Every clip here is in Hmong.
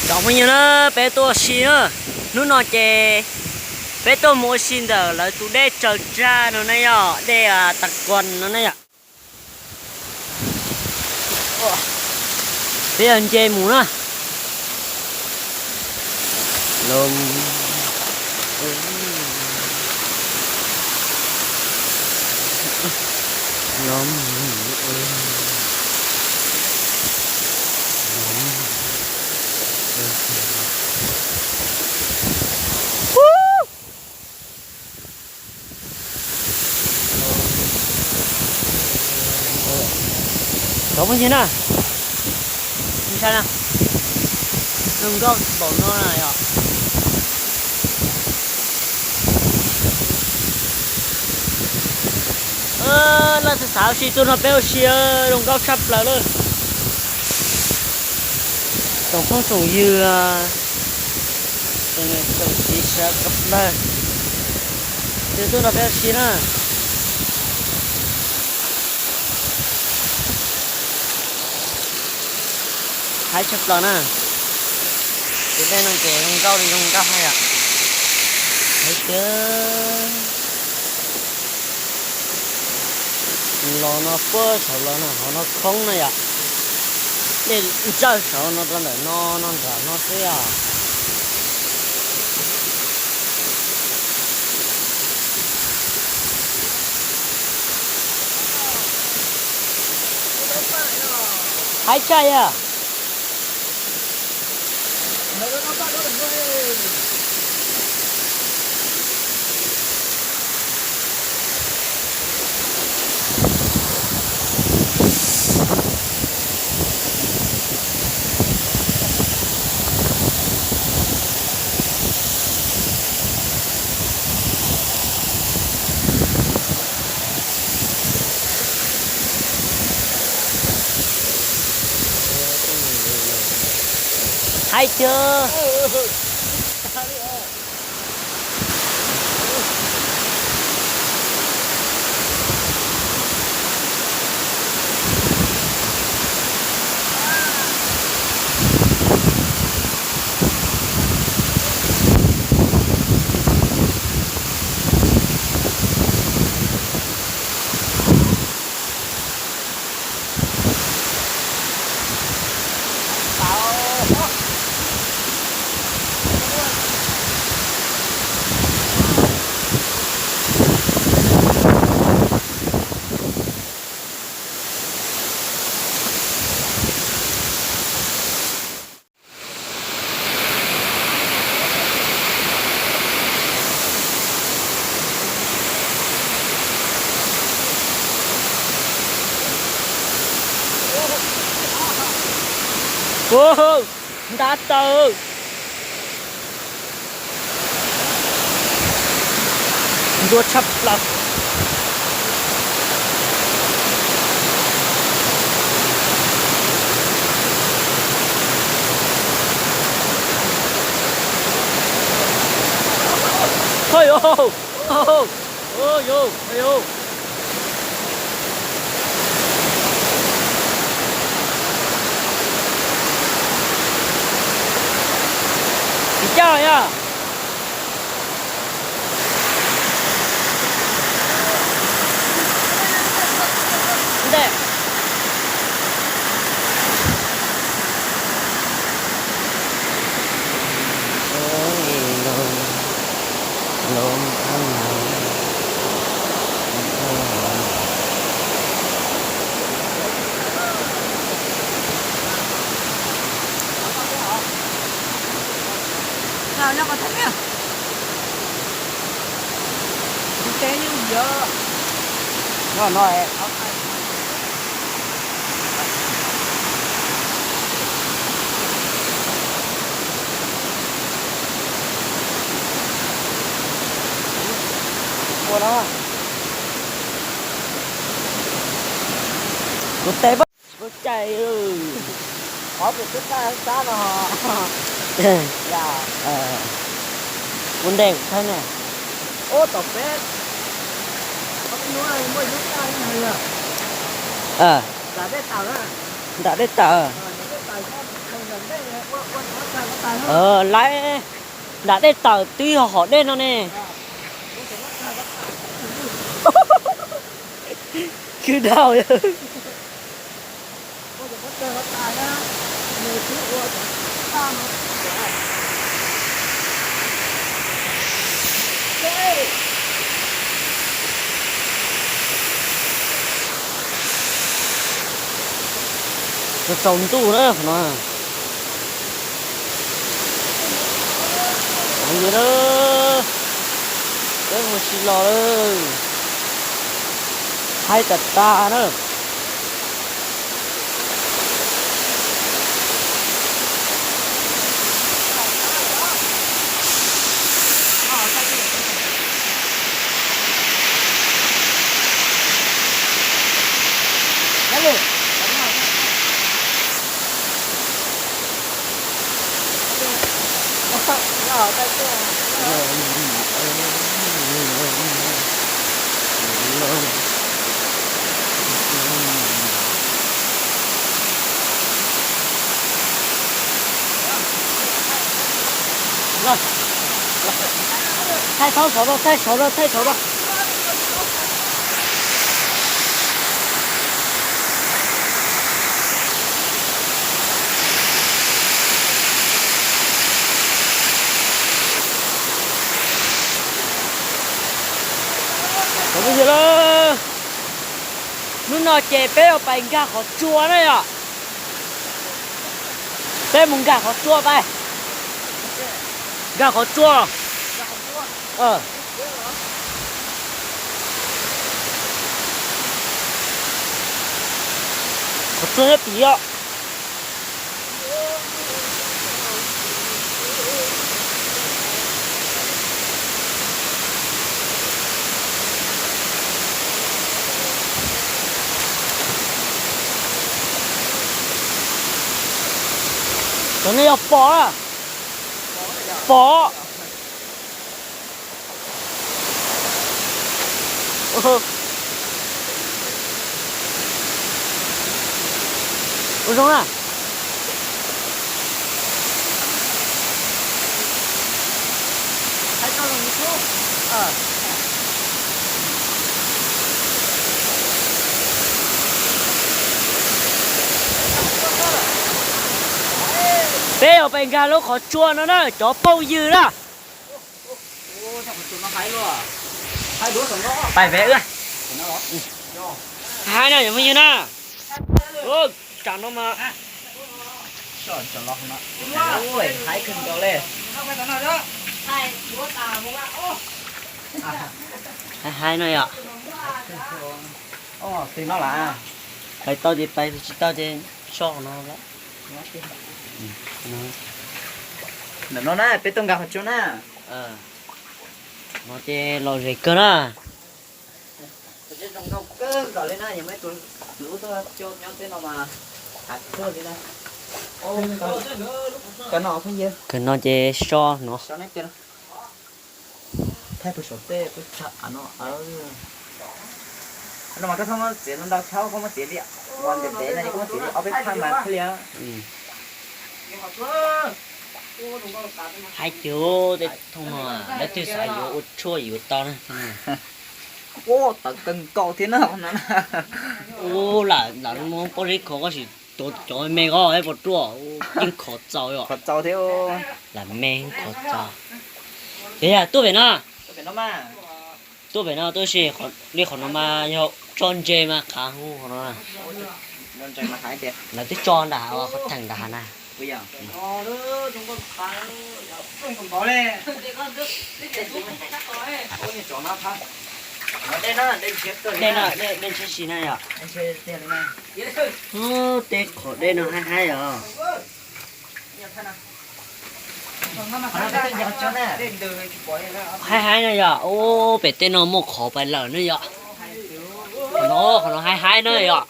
Cov phooj ywg na, peb tuaj ua si na. Hnub no ces peb tuaj mus ua si ntawm lawv tus dej Tsaws Tsag no na yom, dej Tas Kuas no na yom. Peb yog nce mus na. Cov phooj ywg na, zoo nkauj npaum no na yom. Leej twg xav ua si tuaj nrog peb ua si, zoo nkauj tshaj plaws lawm. Tsoom phooj tsoom ywg, tsoom niam tsoom txiv sawv daws, leej twg tuaj nrog peb ua si na. Haib tshaj plaws na. Tus dej no ces zoo nkauj li zoo nkauj hais yom. Haib tiag. Los no puag saud los no, hauv no khoob na yom. Dej ntsawj saud no rau ntawm no, no nram no xwb yom. Haib tshaj yom. Haib tiag. Ua, ntab taw. Ntuag tshaj plaws. Hos yos, yos, yos. Tsis coj yog. Ntej. Ua no, kuv tes pab kuv cais. Qhov kuv twb qab sab no. Kuv ntes kuv thawj ne. Ub, tom peb, nram dej tawm. Lawv nram tej tawm twb yog hom dej no ne. Kwv dau. Tsaus ntuj na qhov no. Peb mus si los lawm. Haib tas tas na. Thaij thaub saud rau, thaij saud rau, thaij saud rau. Cov phooj ywg, hnub no ces peb yuav pais nkag qhov tsua na yom. Peb mus nkag qhov tsua pais. Nkag qhov tsua. Qhov tsua nyob tim yom. Cov no yog pom na. Pom. Ua zoo na. Peb yuav pais nkag lub qhov tsua no na cov phooj ywg na. Pais pem wb. Haib na cov phooj ywg na. Tsam no mas haib kawg nkaus li. Haib haib no yom. Pais tau ces pais, tsis tau ces so no. Ntawm no na, peb tuaj nkag qhov tsua na. No ces lom zem kawg na. Zoo nkauj kawg nkaus li na, yog muaj ib tug lub tuaj coj nyob teb no mas hav kawg li na. Kawg no ces so no. Thaij pem saum tej no. No mas koj txhob muab txiav ntau ntau, koj muab txiav li ua ntev ntev no, koj muab txiav li ob peb phaj mas thiaj li. Haib tiag, tej thooj no leej twg xav yuav ua tshuaj yuav tau na. Ua tawv kawg nkaus thiab na. Ua lam lam muab pob zeb khov, koj sim tuav cov me ko pov ruaj, yeej khov txaus yom. Khov txaus thiab. Lam me khov txaus. Ces yog tuaj pem no, tuaj pem no tuaj si, li qhov no mas yog tso ntses mas qhav hu qhov no. Lawv twb tso nram hav, qhov theem nram hav na. Dej no, dej ntshiab si na yom. Tej qhov dej no haib haib os. Haib haib na yom. Ub, pem tej no muaj qhov pais lawm na yom. Qhov no, qhov no haib haib na yom.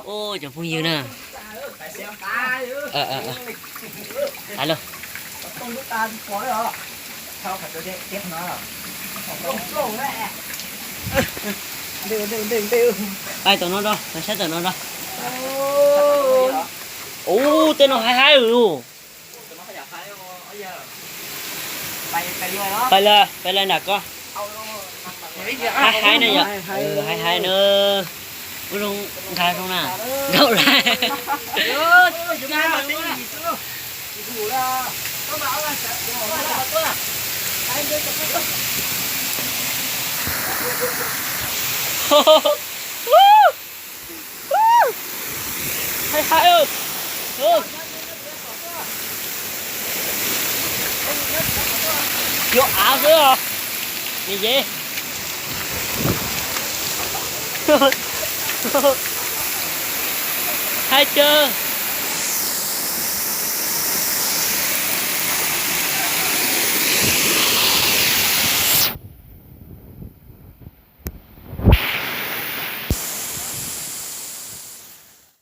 Ub, cov phooj ywg na. Hais lus. Pais tom no rau, saib tom no rau. Ub, tej no haib haib lus. Pais lawm, pais lawm nram ko. Haib haib na yom, haib haib na. Ub zoo, nkag zoo na, nkag lawm. Haib haib. Yuav av xwb os. Ni ye. Haib kawg.